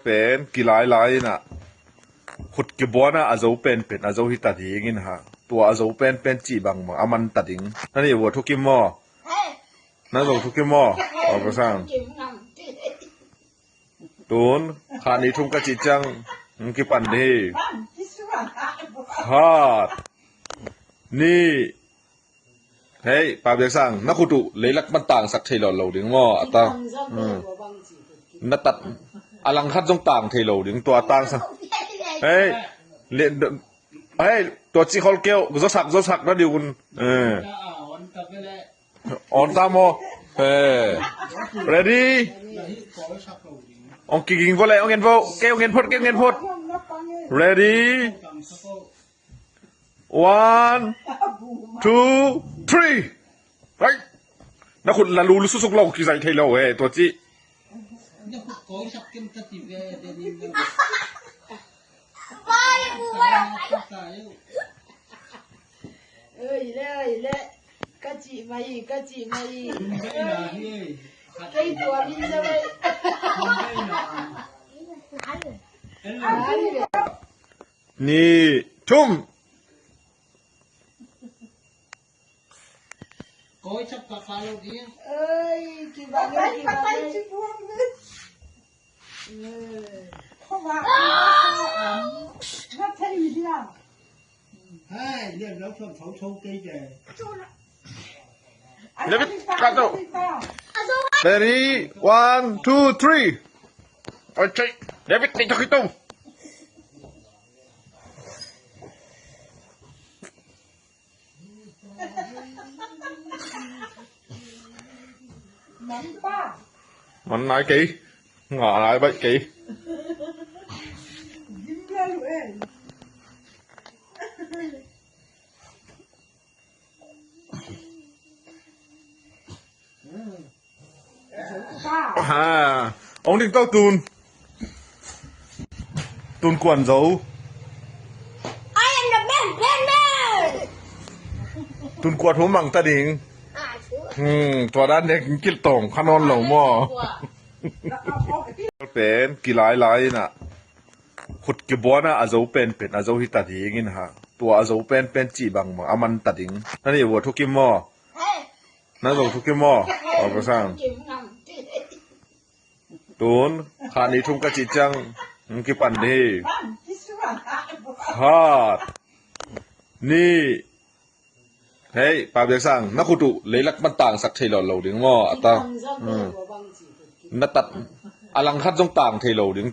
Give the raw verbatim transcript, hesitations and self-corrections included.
Pen kilailai in ah khut kibuan ah a zo penpen a zo hi ta ding in ha. Tua a zo penpen cih bangbang a man ta ding. Na nih vua thukim maw? Na zo thukim maw? Aw, ka sang. Tun khat nih thum ka cih ciang hong kipan ding hi. Khat, nih, hei, Pa Biak Sang, na khut uh leilak man tangsak thei lo lo ding maw? A ta. Hmm. Na tat a langkhat zong tang thei lo ding, tua tangsak. Hei, le, hei, tua cih khol keu, zosak, zosak na diu un. Eh. On ta maw? Eh. Ready? Ong kiging vo le, ong en vo. Kei ong en phot, kei ong en phot. Ready? One, two, three. Right. Na khut la lulu susuk lo, kizai thei lo, eh, tua cih. Oi le, oi le. Ka cih mai, ka cih mai. Kei tua min sa mai. Nih, thum. Oi, kibang, kibang. Ready, one, two, three. Oi, cek. David, cek itu. Man nai kei. Ngah nai baih kei. Ha, ong ding to tun. Tun kuan zo. I am the man, man, man. Tun kuat hu mang ta ding. Hmm, tua dan nek kil tong khanon lo maw. Pen kilailai in ah khut kibuan ah a zo penpen a zo hi ta ding in ha. Tua a zo penpen cih bangbang a man ta ding. Na nih vua thukim maw? Na zo thukim maw? Aw, ka sang. Tun khat nih thum ka cih ciang hong kipan ding hi. Khat, nih, hei, Pa Biak Sang, na khut uh leilak man tangsak thei lo lo ding maw? A ta. Hmm. Na tat a langkhat zong tang thei lo ding.